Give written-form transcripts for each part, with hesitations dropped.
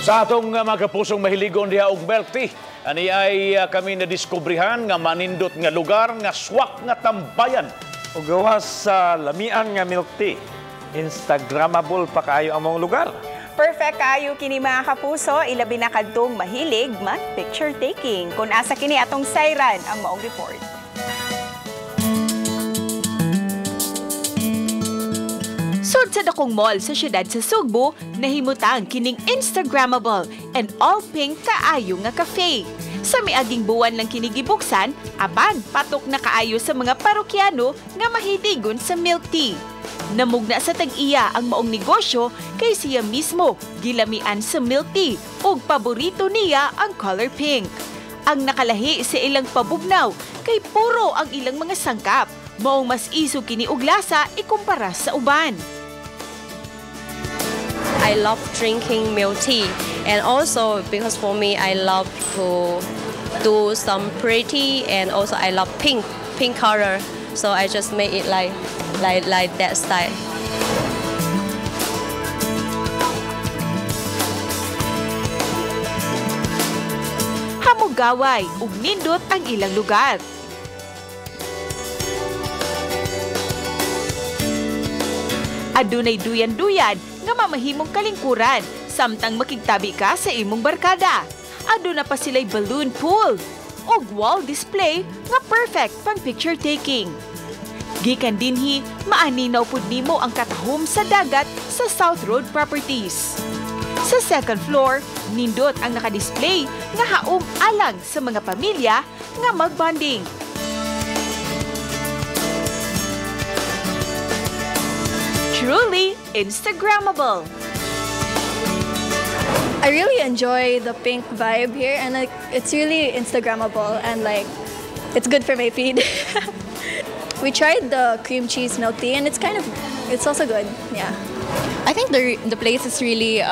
Sa atong mga kapusong mahiligon diha og milk tea, ani ay kami nadiskubrihan nga manindot nga lugar nga swak nga tambayan. O gawas sa lamian nga milk tea, Instagramable pa kaayo ang mong lugar. Perfect kayo kini, mga kapuso, ilabi na kadtong mahilig mag picture taking. Kung asa kini, atong sayran ang maong report. Sud sa dakong mall sa siyudad sa Sugbo, nahimutang kining Instagrammable and all pink kaayo nga cafe. Sa miaging buwan lang kini gibuksan, apan patok na kaayo sa mga parokyano nga mahidigon sa milk tea. Namugna sa tag-iya ang maong negosyo kay siya mismo gilamian sa milk tea ug paborito niya ang color pink. Ang nakalahi sa ilang pabugnaw kay puro ang ilang mga sangkap. Maong mas isog kini og lasa ikumpara sa uban. I love drinking milk tea, and also because for me I love to do some pretty, and also I love pink color, so I just make it like that style. Hamugaway ug nindot ang ilang lugar. Adunay duyan-duyan nga mamahimong kalingkuran samtang makigtabi ka sa imong barkada. Aduna pa sila'y balloon pool ug wall display nga perfect pang picture taking. Gikan dinhi, maaninaw pud nimo ang katahom sa dagat sa South Road Properties. Sa second floor, nindot ang nakadisplay nga haom alang sa mga pamilya nga magbonding. Truly Instagrammable. I really enjoy the pink vibe here, and it's really Instagrammable, and it's good for my feed. We tried the cream cheese milk tea, and it's also good. Yeah. I think the place is really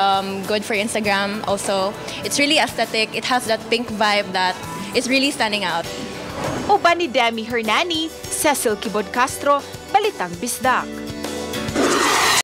good for Instagram. Also, it's really aesthetic. It has that pink vibe that is really standing out. Uban ni Demi Hernani, Cecil Kibod Castro, Balitang Bisdak.